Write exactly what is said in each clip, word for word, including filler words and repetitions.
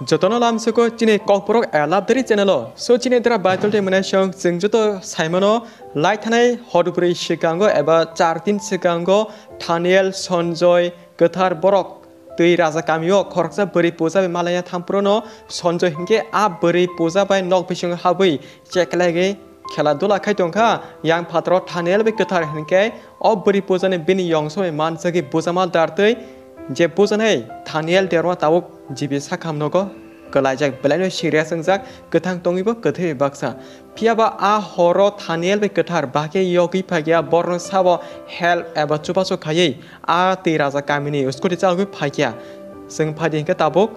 Jotono lamsoko chini Kokborok Elabdari channel o. So chini dra Bible de mwnai song chwng joto saimano lai thanai hor bwrwi swkango eba char din swkango Thaniel, Sonjoy, kwthar borok twi raja kamio khoroksa bwrwi puja bai malaya thampro no Sonjoy hinkhe a bwrwi puja bai nok bisingo habwi cheklaigwi khela dula khai tongkha. Yang phataro Thaniel bai kwthar hinkhe o bwrwi pujani bini yong somoi mansagwi bujama dartwi je pujanai Thaniel derma tabuk jibi sakham nogo kwlaijak, belaino serious wngjak, kwthang tongwibo kwthwi baksa. Phiyaba a horo Thaniel bai kwthar bahai khe yogwi phaikha, borno sabo help eba chubachu khaiwi a twi raja kamini scooty chalogwi phaikha. Chwng phaidi hinkhe tabuk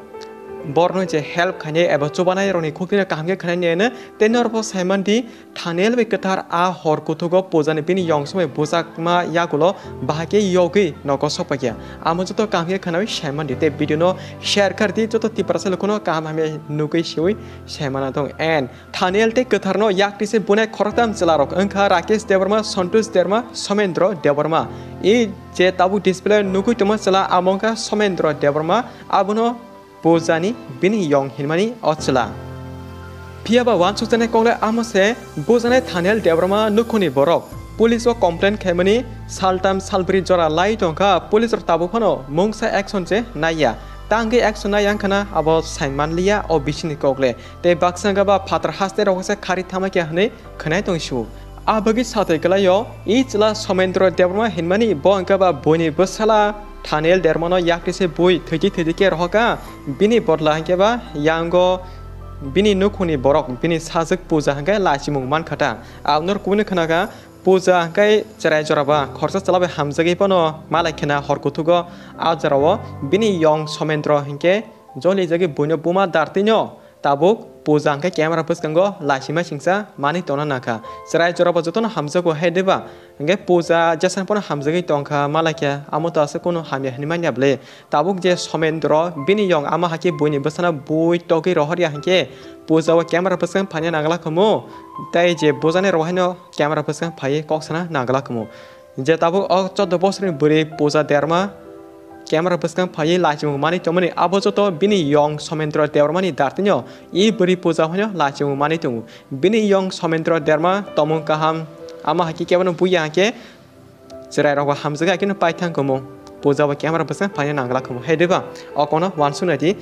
borno je help khainai eba chubanai rokni khuknino kaham khe khwnai nene tei norbo saimandi Thaniel bai kwthar a hor kuthugo pujani bini yong somoi bujakma yagulo bahai khe yogwi nogo sokphaikha. Amo joto kaham khe khwnawi saimandi tei video no share khardi joto Tiprasa lukuno kaham hamya nugwi siwi saimana tong and Thaniel tei kwtharno yaktwi se bunai khoroktham chwlarok wngkha Rakesh Debbarma, Santosh Debbarma, Somendro Debbarma. I je tabuk display nugwi tongma chwla amo wngkha Somendro Debbarma, abono pujani bini yong hinmani o chwla. Phiyaba uansukjaknai kokle amo se bujanai Thaniel Debbarma nukhungni borok police o complain khaimani saltam salbri jora lai tongkha, police rok tabuk phano mungsa action se naiya. Tangwi action naiya wngkhana abo saimanliya o bisingni kokle. Tei baksa wngkha ba phatar haste rok se khari thama khe hwnwi khwnai tong su. A bagwi satwi kwlaio, i chwla Somendro Debbarma hinmani bo wngkha ba buini bwsala Thaniel Debbarmano yaktwi se bui thwitwi thwitwi khe rohorkha, bini bodla hinkhe ba yango bini nukhungni borok bini sajwk puja hinkhe lachimung mankha ta. Aboni kubuni khwnakha puja hinkhe chwrai jora ba khoroksa chwla bai hamjagwi phano malai khena hor kuthugo a jorao bini yong Somendro hinkhe jolijagwi buino buma dartwino tabuk puja hwnkhe camera bwskango lachima singcha manwi tongna nangkha. Chwrai jorabo jotono hamjago hai diba? Hwnkhe puja jesani phano hamjagwi tongkha, malai khe amo to aswk kunu hamya hinwi manya bwle. Tabuk je Somendro bini yong ama hakhe buini bwsano bui togwi rohorya hwnkhe puja o camera bwskang phaina nangla khamu. Tei je bujani rok haino camera bwskang phaiwi kok sana nangla khamu. Je tabuk o choudo bosorni bwrwi puja derma camera bwskang phaiwi lachimung manwi tongmani abo joto bini yong Somendro Debbarmani dartino i bwrwi puja phano lachimung manwi tongo. Bini yong Somendro Debbarma tomung kaham ama hakhe kebono buya hakhe chwrai rokbo hamjagwi hakheno paithang khamu. Puja bo camera bwskang phaina nangla khamu. Hai diba? O kono uansuknai di.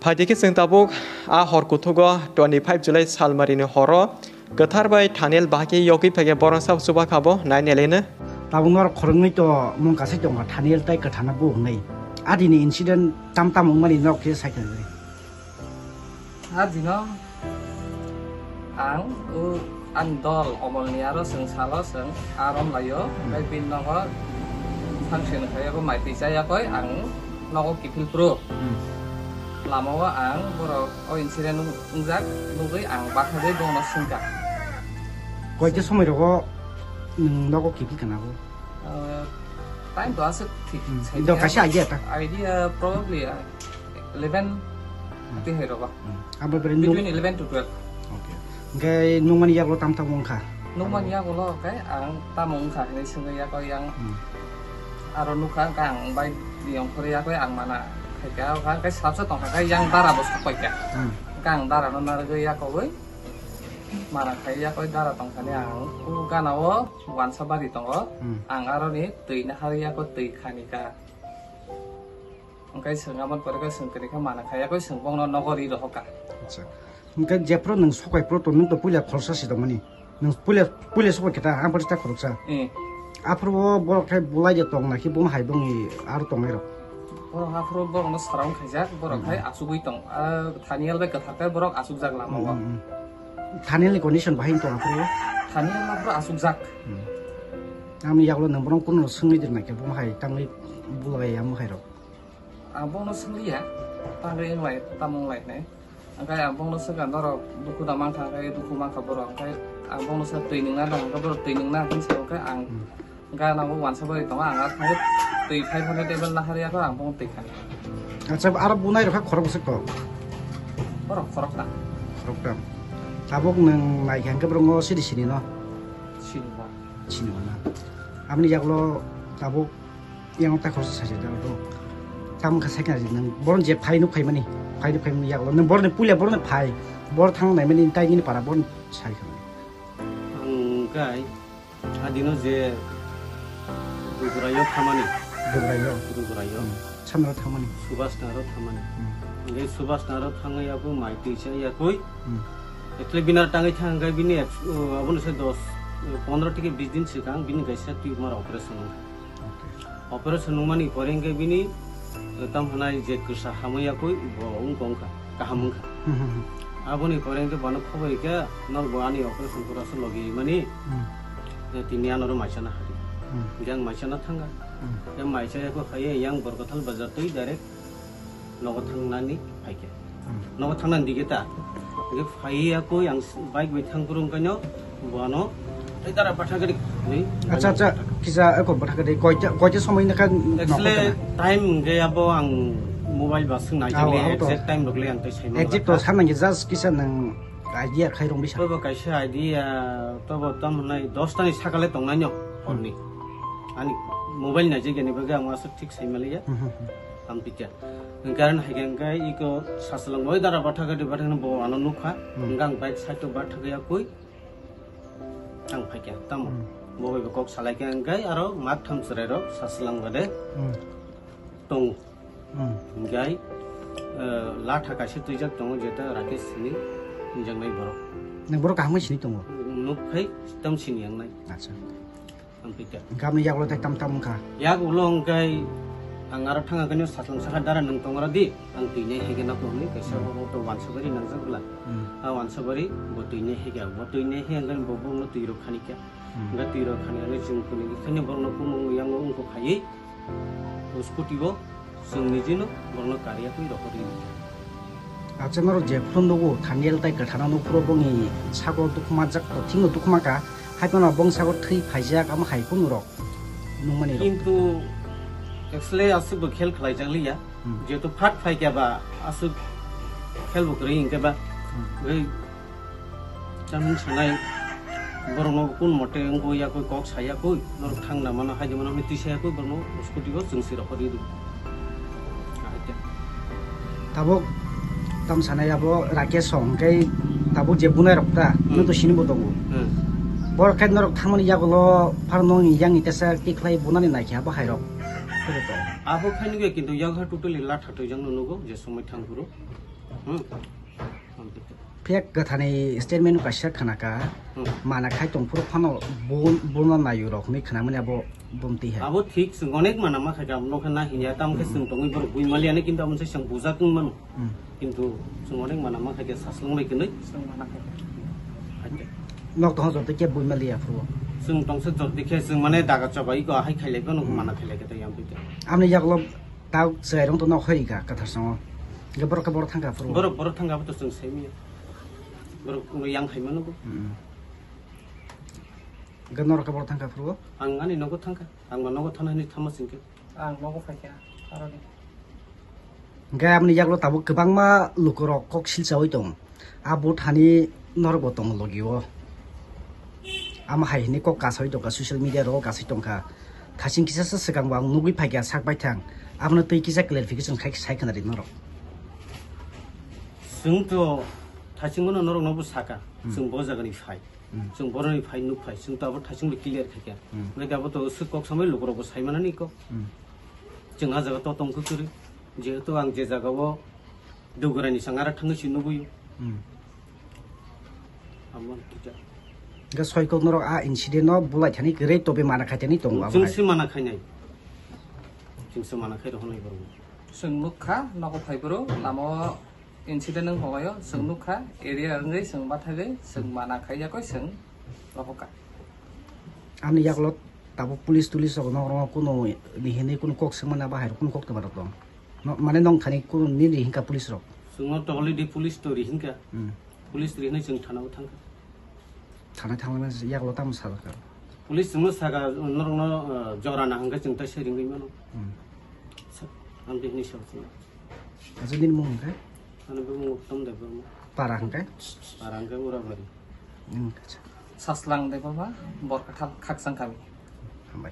Phaidi khe chwng tabuk a hor kuthugo twenty five July salmarini horo kwthar bai Thaniel bahai khe yogwi phaikhe borok sabo chuba kha bo nai neleno. Tabuk norok khoroknwi to mung kasai tongkha Thaniel tai kwthana bo hwnwi. Adini incident tam tam wngmani norok khe sai khe. Adino ang o ani dol omolni aro chwng salo chwng arom laio, hmm, tei bini nogo function khaio, bo mai twi chaya koi ang nogo kiphil phuru. Hmm. Lama o ang borok o incident wngjak nugwi ang bakhagwi bono swngkha. Koikta somoi rogo nwng nogo kiphil kana bo? Uh, time to aswk thik. Hmm. Sai do dia kaisa idea ta. Idea probably, uh, eleven, hmm, tihai rogo. Hmm. Abo bere nuk- Between eleven to twelve. Okay. Hwnkhe nukmani yagulo tam tamo wngkha? Nukmani yagulo khe ang tamo wngkha hinwi swngwi yago yang. Hmm. Aro nukha hwnkhe ang bai biyong khorwi yago ang mana khaikha, hwnkhe sabsa tongkha khe yang dara bo sokpaikha. Hmm. Hwnkhe ang dara no narwgwi yakogwi mana khai yakogwi dara tongthani ang o gana o wansa bari tongo. Hmm. Ang aroni twi naharwi yago twi khanikha. Hwnkhe chwng aboni pore khe chwng kwrwi khe mana khai yakwi chwng bongno nogo ri rohorkha. Acha. Hwnkhe jephuru nwng sokai phuru to nwng to puila khoroksa si tongmani. Nwng puila, puila sokai khe ta, ang pore ta khoroksa. Eh. Aphuru o borok khai bulai de tong na khe buma hai bongni aro tongnai rok. Borok aphuru borokno surround khaijak, borok, hmm, khai achugwi tong. Ah, Thaniel bai kwthar khe borok achukjak lama o. Hmm, hmm, hmm. Thaniel ni condition bahai tong aphuru o? Thaniel aphuru achukjak. Hmm. Tamni yagulo nwng borok kuno swngwi dirna khe buma hai tangwi bulai ya buma hai rok. Ang bono swngliya, tangwi wnglai, tamo wnglai hinwi. Hwnkhe ang bono swngkha, norok dukhu da mankha, hwnkhe dukhu mankha borok, hwnkhe ang bono swngkha twi nwngna da, hwnkhe borok twi nwngna hwnkhe sa, hwnkhe ang, hmm, gana o wansa bai tongo, ang ar thangwi twi phai phano table nahar ya khe ang bono twi khani. Acha, aro bunai rok kha khorok bwswk kok? Borok khorokta. Khorokta. Tabuk nwng naikha hwnkhe borok no siri sini no? Sini ba. Sini ba na. Aboni yagulo tabuk yang ta khoroksa saisa da to. Tamo kha second ri nang borok je phai nuk phai mani, phai nuk phai mani yaklo nang borok ni puila borok ni phai, borok thang nai mani tai nini para borok ni sai kha mani. Ang kai adino je Dugurai yo khamani. Dugurai yo. Dugurai yo. Hmm. Samno thang mani. Subas Nagar o thang mani. Hmm. Ngai Subas Nagar o thang ya ko mai twi cha ya koi. Hmm. Etle bina tangai thang kai bini ek, uh, abono se dos, uh, pondro theke bis din sikang bini kaisa tumor operation. Okay. Operation wngmani pore hwnkhe bini, eh, tamo hwnai je kwsa hamya yakwi bo wngkha wngkha, kaham wngkha. Hmm, hmm, hmm. Aboni pore hwnkhe bono khobor rikha, norok bo ani operation kora se logi mani, Hmm. eh, tini anoro maisana hari. Hmm. Hwnkhe ang maisana thangkha. Hmm. Hwnkhe maisa yakwi phaiya yang Borkathal bazar twi direct nogo thangnani phaikha. Hmm. Nogo thangnani dige ta. Hwnkhe phaiya koi ang bike bai thang phuru wngkhaino bono tei dara batha gari ni Acha, acha, kisa eko batha gari koita, koita somoi nokha. Actually, time hwnkhe abo ang mobile ba swng nai. Aw, aw, to. Exact time rok le ang tei sai manla. Exact to sanang just kisa nang idea khai rong bisa. Tobo kaisa idea, tobo tam hwnai dos tani sakale tongnai no horni. Hmm. Ani mobile nai je gani bagwi ang aswk thik sai maliya. Hmm, hmm, hmm. Ang pitya. Karon hai khe hwnkhe iko saswlwng oi dara batha gari batha no bo ano nukha. Hmm. Hwnkhe ang bike side o batha gaya koi ang phaikha tamo. Hmm. Bo bai bo kok salai khe hwnkhe aro mak tham chwrai rok saswlwng bade Hmm. tongo. Hmm. Hwnkhe, eh, latha kaisa twijak tongo jeta Rakesh sini hwnjaknai borok. Nang borok kaham sini tongo? Nuk khai tam sini yangnai. Acha. Ang pita. Gamni yagulo tei tam tam wngkha. Yagulo hwnkhe ang aro thanga khe saslang sakha dara nwng tongora di, ang twi nai hege na kwnwi kaisa Hmm. auto wansugari nangjak bwla. Hmm. A wansugari bo twi nai hege, bo twi nai hege hwnkhe bo bongno twi rok khani khe. Hmm. Hwnkhe twi rok khani hwnkhe chwng kwnwi khe borokno kumung yango wngkha phaiwi. O scooty o chwng nijino borokno kariya kwi rohorwi rikha. Acha norok jephuru nugo Thaniel tai kwthana nuphuru bongni sago dukma jak to thikno dukma ka, hai phano bong sago thwi phaijak amo hai phunurok nukmani rok. Kintu actually aswk bo khel khlai jak liya, Hmm. jehetu phat phai khe ba aswk khel bo kwrwi hwnkhe ba, Hmm. bai Chamung sanai borokno kun mote wngwi yakwi kok sayakwi norok thangna mano haidi mano hwnwi twi sayakwi borokno scooty o chwng swi rok ridi. Tabuk tam sanai abo Rakesh song hwnkhe tabuk je bunai rok ta Hmm. nung to sini bo tongo. Hmm. Borok khe norok thangmani yagulo phar nongni yang itesa tikhlai bunani naikhe abo hai rok. Abo khainwi kintu yakha totally latha twijak no nugo je somoi thang phuru. Hmm. Phek kwthani statement kaisa khna ka, Hmm. mana khai tong phuru phano bun-, buno nayu rok hwnwi khna mani abo bumti hai. Abo thik, chwng onek mana ma khai ka, abo nokha na hinya, tamo khe Hmm. chwng tongwi borok bui mali ani, kintu amo se chwng bujak wng mano. Hmm. Kintu chwng onek mana ma khai ka, saslong bai kwnwi. Chwng mana khai ka. Hai khe. Nok tong jor tei khe bui mali ya phuru. Chwng tong se jor tei khe, chwng mane daga chabai ko, hai khai lai ko, nok Hmm. mana khai lai khe tei yang tei. Amni yagulo Tau chwrairok to nok hoi rika kwthar songo. Hwnkhe borok khe borok thangkha phuru. Borok, borok thangkha bo to chwng sai manya. Borok no yang hai mano bo. Hmm. Hwnkhe norok khe borok thangkha phuru? Ang ani nogo thangkha. Ang bo nogo thana hinwi thangma singkhe. Ang nogo phaikha, aroni. Hwnkhe aboni yagulo tabuk kwbangma lukurok kok silchaui tongo. A bo thani norok bo tongo logi o. Amo hai hwnwi kok kasai tongkha, social media rogo kasai tongkha. Thaching kisa sa swkang bo ang nugwi phaikha sak baithang. Abono twi kisa clarification khai sai khna ri norok. Chwng to thaching no norok no bo saka. Hmm. Chwng bo jagani phai. Hmm. Chwng boroni phai nuk phai. Chwng to abo thaching bo clear khaikha. Hmm. Hwnkhe abo to swk kok samai lukurok bo sai manani kok. Hmm. Chwng a jaga to tongkha kwrwi. Jehetu ang je jaga o Dugurai ni sangara thangwi se nugwi. Hmm. Amo kisa. Hwnkhe soikok norok a incident no bulai thani kwrwi tobe mana khai thani tongo abo Chwng hai. Se mana khainai. Chwng se mana khai rohornai borok. Chwng nukha nogo phai boro lama o incident wng hogoi o chwng nukha area wngwi chwng bathagwi chwng mana khaiyakoi chwng rohorkha. Ani yagulo tabuk police tulis rok norok no kunu ni hinwi kunu kok swngmani abo hai rok kunu kok twma rok tong. No, mane nong thani kunu nini hinka police rok? Chwngno to already police to ri hinka. Hmm. Police ri hinwi chwng thana o thangkha. Thana thangmani yagulo tamo sajak kha? Police chwngno saka norokno, uh, jora na hwnkhe chwng tai se ringwi mano. Hmm. Sa-, ang bini sa chwng. Acha nini mung hwnkhe? Ani bumung Uttom Debbarma. Para hwnkhe? Para hwnkhe Urabari. Hmm, acha. Saslang Debbarma, Borkathal, Khakchang kami. Hambai.